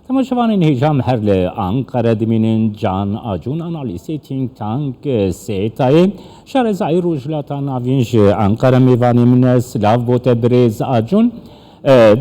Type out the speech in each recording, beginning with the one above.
Temaşevanên hêja em her li Anqere dimînin Can Acun analîstê Think Tank SETA'yê şarezayê Rojhilata Navîn ji Enqere mêvanê min e. Silav bo te birêz Acun.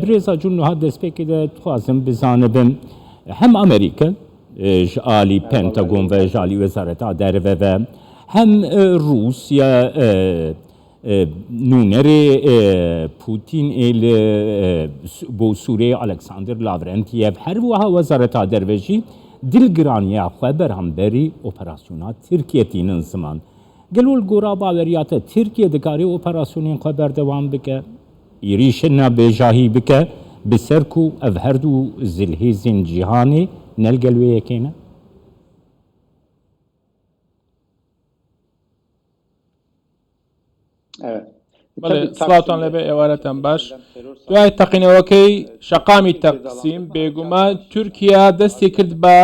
Birêz Acun niha destpêkê de dixwazim bizanibim hem Amerîka ji alî Pentagon ve ji alî Wezareta Derve ve hem Rûsya Nûnerê Pûtîn ê li bo Sûriyeyê Alexander Lavrentiev her wiha Wezareta Derve jî dilgiraniya xwe beramberî operasyona Tirkiye tînin ziman. Gelo li gora baweriya te Tirkiye dikare operasyonên xwe berdewam bike, êrîşên bêjahî bike bi ser ku ev herdu zilhêzên cîhanê ne li gel wê yekê ne? بەڵێ سڵاوتان لێبێ ئێوارەتان باش دوای تەقینەوەکەی شەقامی تەقسیم بێگومان تورکیا دەستی کرد بە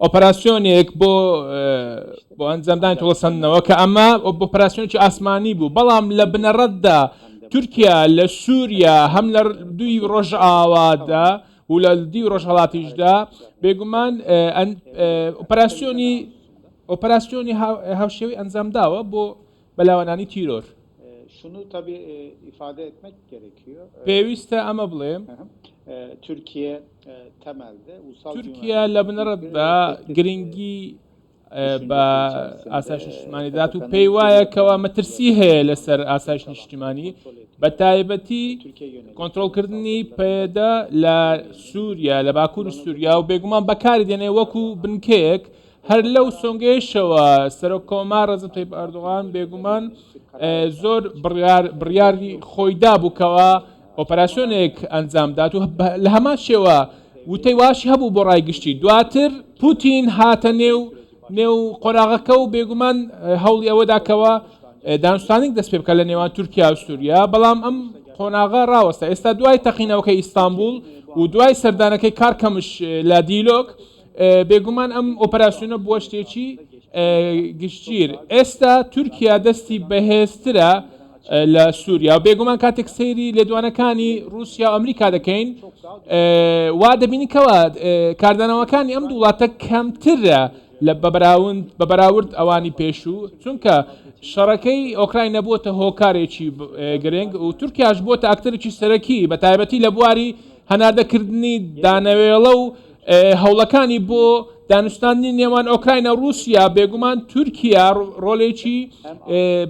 ئۆپەراسیۆنێک بۆ بۆ ئەنجامدانی تۆڵەسەندنەوە کە ئەمە ئۆپەراسیۆنێکی ئاسمانی بوو بەڵام لە بنەڕەتدا تورکیا لە سووریا هەم لە دوی ڕۆژئاوادا و لە دیو ڕۆژهەڵاتیشدا بێگومان ئۆپەراسیۆنی ئۆپەراسیۆنی هاوشێوەی ئەنجامداوە بۆ بەلاوەنانی تیرۆر. پێویستە ئەمە بڵێم تورکیا لە بنەڕەتدا گرنگی بە ئاسایش نیشتمانی دات و پێی وایە کەوا مەترسی هەیە لەسەر ئاسایش نیشتیمانی بە تایبەتی کۆنتترۆلکردنی پێدە لە سووریا لە باکوور سووریا و بێگومان بەکاری دێنێ وەکو بنکەیەک هەر لەو سۆنگەیەشەوە سەرۆک کۆمار ڕەجەب تەیب ئەردۆغان بێگومان زۆر بڕیار بڕیاری خۆی دابوو کەوا ئۆپەراسیۆنێک ئەنجام دات و لە هەمان شێوە وتەی واشی هەبوو بۆ ڕای گشتی دواتر پوتین هاتە نێو نێو قۆناغەکە و بێگومان هەوڵی ئەوەدا کەوا دانوستانێک دەست پێ بکە لە نێوان تورکیا و سووریا بەڵام ئەم قۆناغە ڕاوەستا ئێستا دوای تەقینەوەکەی ئیستانبوڵ و دوای سەردانەکەی کارکەمش لە دیلۆک بێگومان ئەم ئۆپەراسیۆنە بووە شتێکی گشتگیر. ئێستا تورکیا دەستی بەهێزترە لە سووریا و بێگومان کاتێک سەیری لێدوانەکانی رووسیا و ئەمریکا دەکەین وا دەبینی کەوا کاردانەوەکانی ئەم دوو وڵاتە کەمترە لە بەبراوند بە بەراورد ئەوانی پێشوو چونکە شەڕەکەی ئۆکراین نەبووەتە هۆکارێکی گرنگ و تورکیاش بووەتە ئەکتەرێکی سەرەکی بە تایبەتی لە بواری هەناردەکردنی دانەوێڵە و هەوڵەکانی بۆ دانوستاندنی نێوان ئۆکراینا و رووسیا، بێگومان تورکیا ڕۆلێکی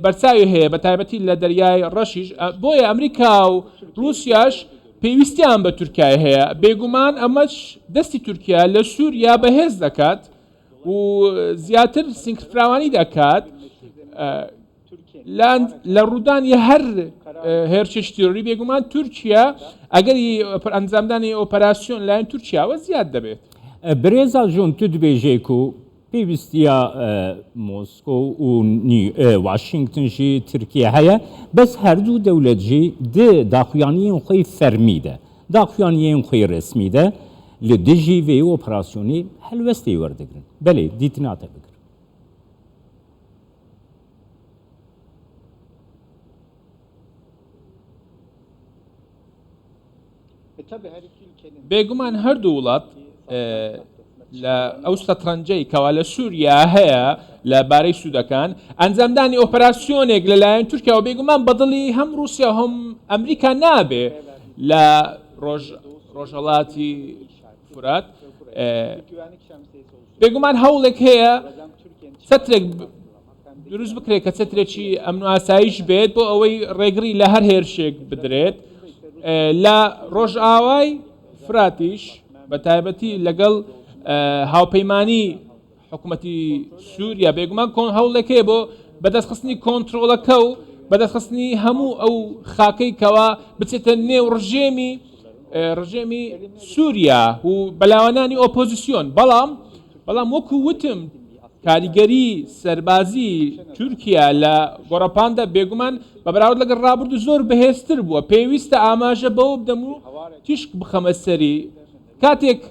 بەرچاوی هەیە بە تایبەتی لە دەریای ڕەشیش، بۆیە ئەمریکا و رووسیاش پێویستیان بە تورکیای هەیە، بێگومان ئەمەش دەستی تورکیا لە سووریا بەهێز دەکات و زیاتر سنگفراوانی دەکات. لە ڕوودانی هەر هێرشێکی تیرۆری بێگومان تورکیا ئەگەری ئەنجامدانی ئۆپەراسیۆن لایەن تورکیاوە زیاد دەبێت. برێز ئاژون تو دبێژێ کو پێویستیا مۆسکۆ و واشینگتن ژی ترکیە هەیە بەس هەردوو دەولەت ژی د داخویانیێن خوەی فەرمی دە داخویانیێن خوەی رەسمی دە li dijî vê operasyonê helwestê werdigirin. Belê dîtina te bigirim. بێگومان هەردوو وڵات لە ئەو سەترەنجەی کەوا لە سووریا هەیە لە بارەی سوودەکان ئەنجامدانی ئۆپەراسیۆنێک لەلایەن تورکیاوە بێگومان بەدڵی هەم رووسیا و هەم ئەمریکا نابێ لە ڕۆژ ڕۆژهەڵاتی فورات بێگومان هەوڵێک هەیە چەترێک دروست بکرێت کە چەترێکی ئەمن و ئاسایش بێت بۆ ئەوەی ڕێگری لە هەر هێرشێک بدرێت لە ڕۆژئاوای فراتیش بە تایبەتی لەگەڵ هاوپەیمانی حکوومەتی سووریا بێگومان کۆن هەوڵێک هەیە بۆ بەدەستخستنی کۆنتترۆڵەکە و بەدەستخستنی هەموو ئەو خاکەی کەوا بچێتە نێو ڕژێمی ڕژێمی سووریا و بەلاوەنانی ئۆپۆزیسیۆن بەڵام بەڵام وەکو وتم کاریگەری سەربازی تورکیا لە گۆڕەپاندا بێگومان بە بەراورد لەگەڵ ڕابردوو زۆر بەهێزتر بووە پێویستە ئاماژە بەوە بدەم و تیشک بخەمە سەری کاتێک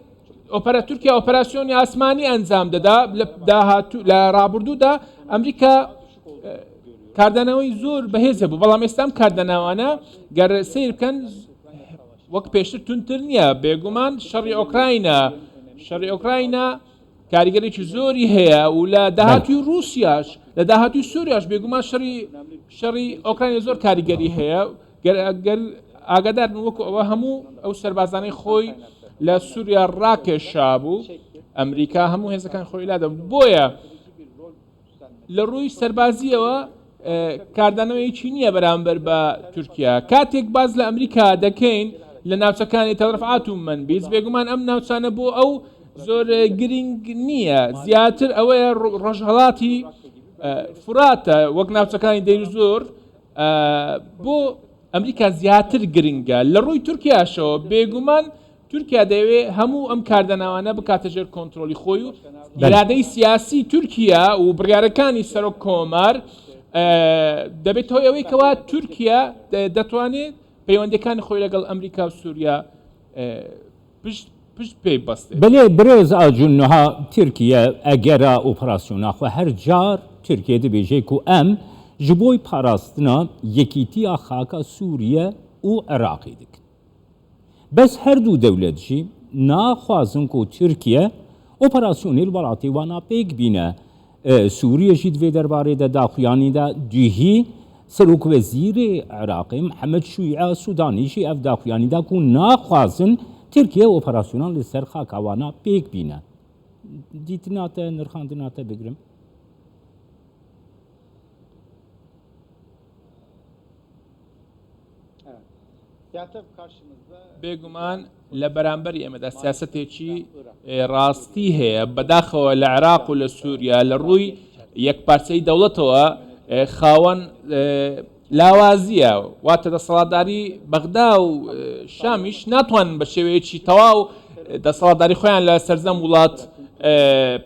ئۆپەرا تورکیا ئۆپەراسیۆنی ئاسمانی ئەنجام دەدا لە داهاتوو لە ڕابردوودا ئەمریکا کاردانەوەی زۆر بەهێز هەبوو بەڵام ئێستا ئەم کاردانەوانە گەر سیر بکەن وەک پێشتر توندتر نییە بێگومان شەڕی ئۆکراینا. شەڕی ئۆکراینا کاریگەرێکی زۆری هەیە و لە داهاتوی رووسیاش لە داهاتوی سووریاش بێگومان شەڕی شەڕی ئۆکرانیا زۆر کاریگەری هەیە گەر گەر ئاگادار بن وەکو ئەوە هەموو ئەو سەربازانەی خۆی لە سووریا ڕاکێشا بوو ئەمریکا هەموو هێزەکان خۆی لادا بۆیە لە ڕووی سەربازیەوە کاردانەوەیەکی نییە بەرامبەر بە تورکیا کاتێک باز لە ئەمریکا دەکەین لە ناوچەکانی تەڵرفعات و منبیز بێگومان ئەم ناوچانە بۆ ئەو زۆر گرنگ نییە زیاتر ئەوەیە ڕۆژهڵاتی فراتە وەک ناوچەکانی دەیر زۆر بۆ ئەمریکا زیاتر گرنگە لە ڕووی تورکیاشەوە بێگومان تورکیا دەیەوێ هەموو ئەم کاردانەوانە بکاتە ژێر کۆنترۆلی خۆی و ئیرادەی سیاسی تورکیا و بڕیارەکانی سەرۆک کۆمار دەبێت هۆی ئەوەی کەوا تورکیا دەتوانێت پەیوەندەکانی خۆی لەگەڵ ئەمریکا و سووریا پشت پشت پێی بەستێت. بەلێ برێز ئاجون نها ترکیە ئەگەرا ئۆپراسیۆنا خو هەر جار ترکیە دبێژێ کو ئەم ji بۆی پاراستنا یەکیتیا خاکا سوریە و عراقی دکن. بەس هەردوو دەولەت ژی ناخوازن کو ترکیە ئۆپراسیۆنێ li welatê wana pêk bîne. Sûriye jî di vê derbarê de daxuyanî da duhî Serokwezîrê Iraqê Mihemed Şûîa Sûdanî jî ev daxuyanî da ku naxwazin Tirkiye operasyonan li ser xaka wana pêk bîne. Dîtina te, nirxandina te bigirim. بێگومان لە بەرامبەری ئێمەدا سیاسەتێکی ڕاستی هەیە، بەداخەوە لە عێراق و لە سووریا لە ڕووی یەکپارچەیی دەوڵەتەوە خاوەن لاوازییە، واتە دەسەڵاتداری بەغدا و شامیش ناتوانن بە شێوەیەکی تەواو دەسەڵاتداری خۆیان لە سەرجەم وڵات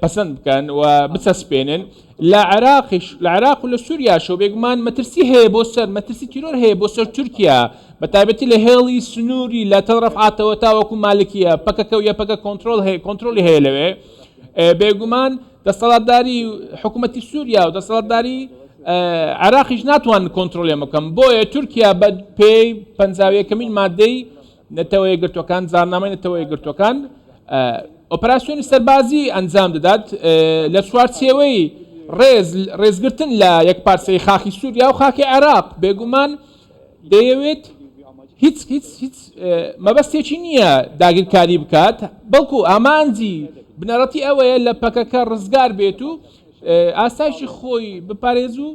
پەسەند بکەن و بچەسپێنن. لە عێراقیش لە عێراق و لە سووریاشەوە بێگومان مەترسی هەیە بۆ سەر مەترسی تیرۆر هەیە بۆ سەر تورکیا بە تایبەتی لە هێڵی سنووری لە تەل ڕەفعاتەوە تاوەکو مالکیە پەکەکە و یەپەگە کۆنترۆڵ هەیە کۆنترۆڵی هەیە لەوێ بێگومان دەسەڵاتداری حکوومەتی سووریا و دەسەڵاتداری عێراقیش ناتوانن کۆنترۆڵی ئەمە بکەن بۆیە تورکیا بە پێی پەنجاویەکەمین مادەی نەتەوە یەکگرتووەکان، جارنامەی نەتەوە یەکگرتووەکان ئۆپەراسیۆنی سەربازی ئەنجام دەدات لە چوارچێوەی ڕێز ڕێزگرتن لە یەکپارچەی خاکی سووریا و خاکی عێراق. بێگومان دەیەوێت هیچ هیچ هیچ مەبەستێکی نییە داگیرکاری بکات، بەڵکو ئامانجی بنەڕەتی ئەوەیە لە پەکەکە ڕزگار بێت و ئاسایشی خۆی بپارێز و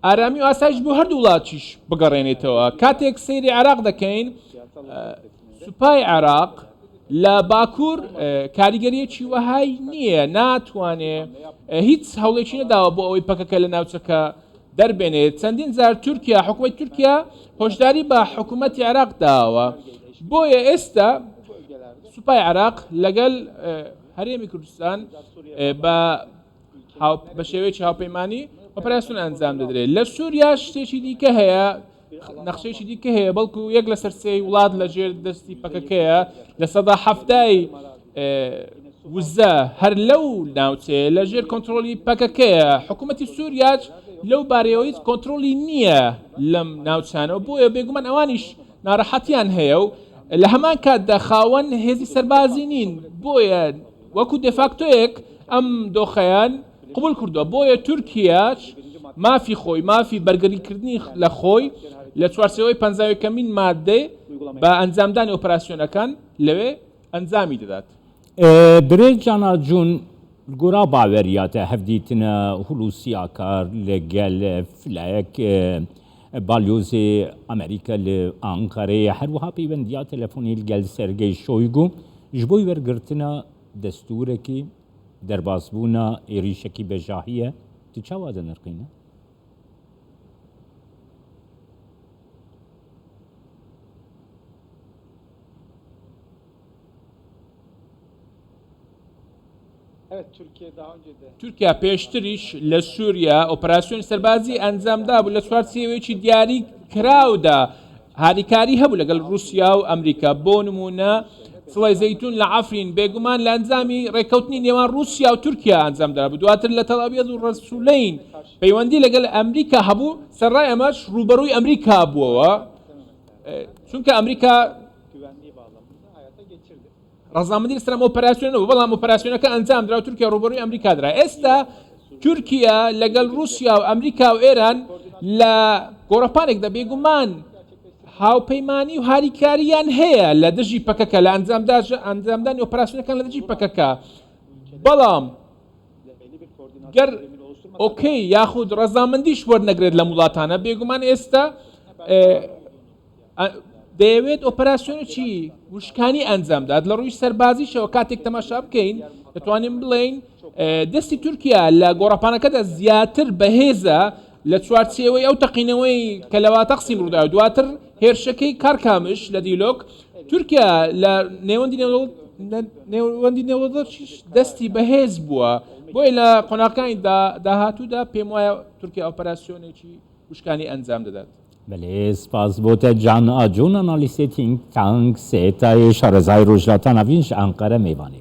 ئارامی و ئاسایش بۆ هەردوو وڵاتیش بگەڕێنێتەوە. کاتێک سەیری عێراق دەکەین، سوپای عێراق لە باکوور کاریگەریەکی وەهای نییە، ناتوانێ هیچ هەوڵێکی نەداوە بۆ ئەوەی پەکەکە لە ناوچەکە دەربێنێت. چەندین جار تورکیا، حکوومەتی تورکیا هۆشداری بە حکوومەتی عێراق داوە. بۆیە ئێستا سوپای عێراق لەگەل هەرێمی کوردستان بە بە شێوەیەکی هاوپەیمانی ئۆپەراسیۆن ئەنجام دەدرێت. لە سووریا شتێکی دیکە هەیە، نەخشەیەکی دیکە هەیە، بەڵکو یەک لەسەر سێی وڵات لە ژێر دەستی پەکەکەیە، 70% وزە هەر لەو ناوچەیە لە ژێر کۆنترۆلی پەکەکەیە. حکوومەتی سووریاش لەو بارەیەوە هیچ کۆنترۆلی نییە لەم ناوچانەوە، بۆیە بێگومان ئەوانیش ناڕەحەتیان هەیە و لە هەمان کاتدا خاوەن هێزی سەربازی نین، بۆیە وەکو دێفاکتۆیەک ئەم دۆخەیان قبوڵ کردووە، بۆیە تورکیاش مافی خۆی، مافی بەرگریکردنی لە خۆی لە چوارچێوەی پەنجاویەکەمین ماددەی بە ئەنجامدانی ئۆپەراسیۆنەکان لەوێ ئەنجامی دەدات. برێز جانا جون گورا باوەریە تە هەڤدیتنە هولوسی ئاکار لە گەل فلایەک بالیۆزێ ئەمریکا لە ئانقەرەیە هەروەها پەیوەندیا تەلەفۆنی لەگەل سەرگەی شۆیگو ji bo wergirtina destûrekî derbasbûna êrîşekî bejahî ye, tu çawa dinirxîne? تورکیا پێشتریش لە سووریا ئۆپەراسیۆنی سەربازی ئەنجامدابوو لە چوارچێوەیەکی دیاری کراودا هاریکاری هەبوو لەگەڵ رووسیا و ئەمریکا بۆ نمونە چڵی زەیتون لە عەفرین بێگومان لە ئەنجامی ڕێککەوتنی نێوان رووسیا و تورکیا ئەنجامدرابوو دواتر لە تەل ئەبیەض و ڕەسولەین پەیوەندی لەگەڵ ئەمریکا هەبوو سەرڕای ئەمەش ڕووبەڕووی ئەمریکا بووەوە چونکە ئەمریکا. ڕەزامەندی لەسەر ئەم ئۆپەراسیۆنە نەبوو، بەڵام ئۆپەراسیۆنەکە ئەنجام درا و تورکیا ڕووبەڕووی ئەمریکا درا. ئێستا تورکیا لەگەڵ ڕووسیا و ئەمریکا و ئێران لە گۆڕەپانێکدا بێگومان هاوپەیمانی و هاریکارییان هەیە لە دژی پەکەکە لە ئەنجامدانی ئۆپەراسیۆنەکان لە دژی پەکەکە، بەڵام گەر ئۆکەی یاخود ڕەزامەندیش وەرنەگرێت لەم وڵاتانە بێگومان ئێستا دەیەوێت ئۆپەراسیۆنێکی وشکانی ئەنجامدات لە ڕووی سەربازیشەوە کاتێک تەماشا بکەین دەتوانین بڵێین دەستی تورکیا لە گۆڕەپانەکەدا زیاتر بەهێزە لە چوارچێوەی ئەو تەقینەوەی کە لە واتەقسیم ڕوودا و دواتر هێرشەکەی کارکامش لە دیلۆک تورکیا لە نێوەندی نێوەندی نێوەدەچیش دەستی بەهێز بووە بۆیە لە قۆناغەکانی داهاتوودا پێم وایە تورکیا ئۆپەراسیۆنێکی وشکانی ئەنجام دەدات. بەلێ سپاس بۆ تە جان ئاجون ئانالیستێ تینک تانک سێتای شارەزای ڕۆژهەڵاتا ناڤین ژ ئەنقەرە مێڤانێ.